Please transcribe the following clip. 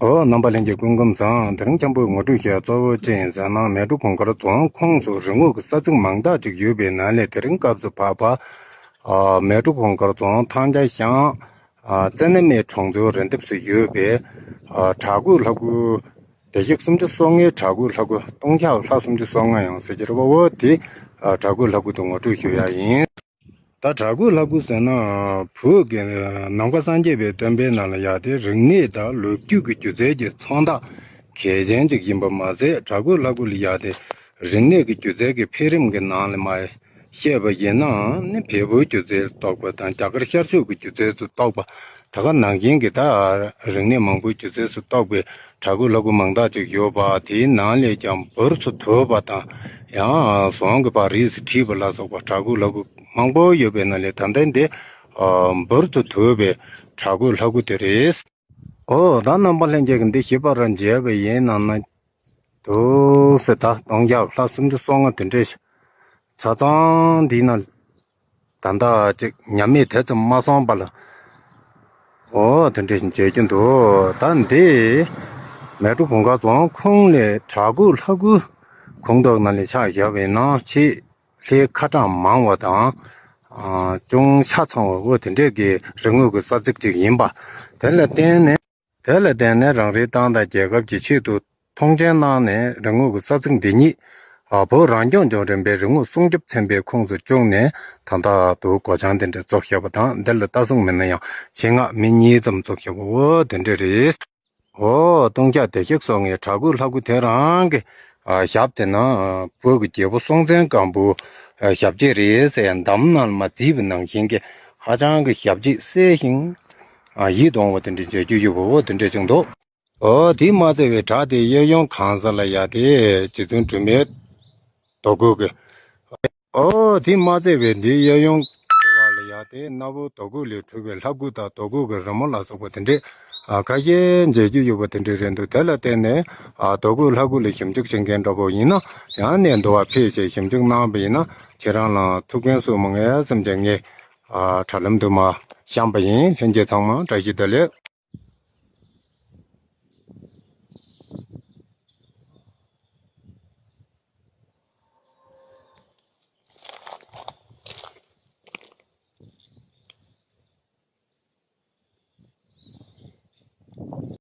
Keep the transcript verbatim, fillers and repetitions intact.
ཨོ། རྣམ་པ་ལྷན་རྒྱས་སྐུ་ཁམས་བཟང་། དེ་རིང་འཆམ་པོའི་ངོ་སྤྲོད་བྱེད་ཡ་གཙོ་བོ་ཅི་ཡིན་ཟེར་ན། མལ་གྲོ་གུང་དཀར་རྫོང་ཁོངས་སུ་རི་སྔོ་གི་ས་ཚིགས་མང་དག་ཅིག་ཡོད་པའི་ནང་ལས་དེ་རིང་སྐབས་སུ་བབས་པ། ཨ། མལ་གྲོ་གུང་དཀར་རྫོང་ཐང་རྒྱ་ཤང་། ཨ། རྩེ་ན་སྨད་གྲོང་ཚོའི་རི་ལྡེབས་སུ་ཡོད་པའི། ཨ། བྲག་བརྐོས་ལྷ་སྐུ། བདེ་གཤེགས་སུམ་ཅུ་སོ་ལྔའི་བྲག་བརྐོས་ལྷ་སྐུ། ལྟུང་བཤགས་ལྷ་སུམ་ཅུ་སོ་ལྔ་ཡང་ཟེར་གྱི་རེད་པ། འོ་དེ། ཨ། བྲག་བརྐོས་ལྷ་སྐུ་དེ་ངོ་སྤྲོད་ཞུ་ཡ་ཡིན། ད་བྲག་བརྐོས་ལྷ་སྐུ་ཟེར་ན། བོད་ཀྱི་ནམ་མཁའ་སངས་རྒྱས་པའི་བསྟན་པའི་ནང་ལ་ཡ་དེ་རིག་གནས་དང་ལོ་རྒྱུས་ཀྱི་སྒྱུ་རྩལ་གྱི་མཚོན་རྟགས་གལ་ཆེན་ཅིག་ཡིན་པ་མ་ཟད། བྲག་བརྐོས་ལྷ་སྐུ་ལ་ཡ་དེ་རིག་གནས་ཀྱི་སྒྱུ་རྩལ་གྱི་འཕེལ་རིམ་གྱི་ནང་ལ་མ་བཤད་པ་ཡིན་ནའང་ནི། བལ་པོའི་སྒྱུ་རྩལ་གཏོགས་པ་དང་། རྒྱ་གར་ཤར་ཕྱོགས་ཀྱི་སྒྱུ་རྩལ་སུ་གཏོགས་པ། ད་ག་ནང་བཞིན་གྱི་ད་རིག་གནས་མང་པོའི་སྒྱུ་རྩལ་སུ་གཏོགས་པའི་བྲག་བརྐོས་ལྷ་སྐུ་མང་དག་ཅིག་ཡོད་པ། དེའི་ནང་ལས་ཀྱང་འབུར་དུ་དོད་པ་དང་། ཡང་ཟོང་གི་བ་རིས་སུ་བྲིས་པ་ལ་སོགས་པ་བྲག་བརྐོས་ལྷ་སྐུ་མང་པོ་ཡོད་པའི་ནང་ལས་ད་ལྟ་འདི། ཨ། འབུར་དུ་དོད་པའི་བྲག་བརྐོས་ལྷ་སྐུ་དེ་རེད། ཨོ། ད་རྣམ་པ་ལྷན་རྒྱས་ཀྱིས་འདི་ཞིབ་པར་མཇལ་བ་ཡིན་ན་ན། འདུག་སེ་ད་ལྟུང་བཤགས་ལྷ་སུམ་ཅུ་སོ་ལྔ་དེ་འདྲས་ཆ་ཚང་འདི་ན། ད་ལྟ་ཅིག་ཉམས་མྱོང་དེ་ཙམ་མ་སོང་བ་ལ། ཨོ། དེ་འདྲས་ཤིག་མཇལ་རྒྱུ་འདུག་ད་འདི་མལ་གྲོ་གུང་དཀར་རྫོང་ཁོངས་ལས་བྲག་བརྐོས་ལྷ་སྐུ་ཁོངས་གཏོགས་ནང་ལས་ཆ་བཞག་པ་ཡིན་ན། ཆེས་ལྷའི་ཁ་གྲངས་མང་བ་དང་། ཨ། ཅུང་ཆ་ཚང་བ། འོ་དེ་འདྲས་ཀྱི་རི་སྔོ་གི་ས་ཚིགས་ཅིག་ཡིན་པ། དེ་ལ་བརྟེན་ནས། དེ་ལ་བརྟེན་ནས་རང་རེའི་ཏང་དང་རྒྱལ་ཁབ་ཀྱི་ཆེད་དུ་མཐོང་ཆེན་གནང་ནས། རི་སྔོ་གི་ས་ཚིགས་འདི་ཉིད། ཨ། བོད་རང་སྐྱོང་ལྗོངས་རིམ་པའི་རི་སྔོ་སྲུང་སྐྱོབ་ཚན་པའི་ཁོངས་སུ་བཅུག་ནས། ད་ལྟ་དུ་སྒོ་བྱང་དེ་འདྲ་བཙུགས་བཞག་པ་དང་། འདི་ལ་ལྟ་སྲུང་མི་སྣ་ཡང་ཆེད་མངགས་མི་གཉིས་ཙམ་བཙུགས་བཞག་པ། འོ་དེ་འདྲ་རེད། འོ། ལྟུང་བཤགས་བདེ་གཤེགས་སོ་ལྔའི་བྲག་བརྐོས་ལྷ་སྐུ་དེ་རང་གི། ཨ། ཞབས་དེ་ན། ཨ། བོད་ཀྱི་རྒྱལ་པོ་སྲོང་བཙན་སྒམ་པོའི། ཨ། ཞབས་རྗེས་རེད་ཟེར་ཡང་འདམ་ནང་མ་བརྫིས་པ་ནང་བཞིན་གྱི་ཧ་ཅང་གི་ཞབས་རྗེས་གསལ་ཞིང་། ཨ། ཡིད་དུ་འོང་བ་དེ་འདྲ་མཇལ་རྒྱུ་ཡོད་པ། འོ་དེ་འདྲ་ཅིག་འདུག་ཨོ། དེས་མ་ཚད་པའི་བྲག་དེའི་གཡས་གཡོན་གང་ས་ལ་ཡ་དེ་རྗེ་བཙུན་སྒྲོལ་མའི་རྡོ་བརྐོས་ཀྱི། ཨོ། དེས་མ་ཚད་པའི་འདིའི་གཡས་གཡོན་དེ་བ་ལ་ཡ་དེ་སྣ་བུག་རྡོ་བརྐོས་ལས་གྲུབ་པའི་ལྷ་སྐུ་དང་རྡོ་བརྐོས་ཀྱི་རི་མོ་ལ་སོགས་པ་དེ་འདྲས། ཨ། ཁ་ཤས་མཇལ་རྒྱུ་ཡོད་པ་དེ་འདྲས་རེད་འདུག་དེ་ལ་བརྟེན་ནས། ཨ། རྡོ་བརྐོས་ལྷ་སྐུ་ལ་ཞིབ་འཇུག་བྱེད་མཁན་འདྲ་པོ་ཡིན་ན། ཡང་ནས་འདི་བ་ཕེབས་བྱས་ཞིབ་འཇུག་གནང་བ་ཡིན་ན། ཁྱེད་རང་ལ་ཐུགས་ཕན་གསོས་མ་ངེས་བསམ་བྱས་ངས། ཨ། དྲ་ལམ་དུ་མ་བཤམས་པ་ཡིན། ལྷན་རྒྱས་ཚང་མ་བཀྲ་ཤིས་བདེ་ལེགས།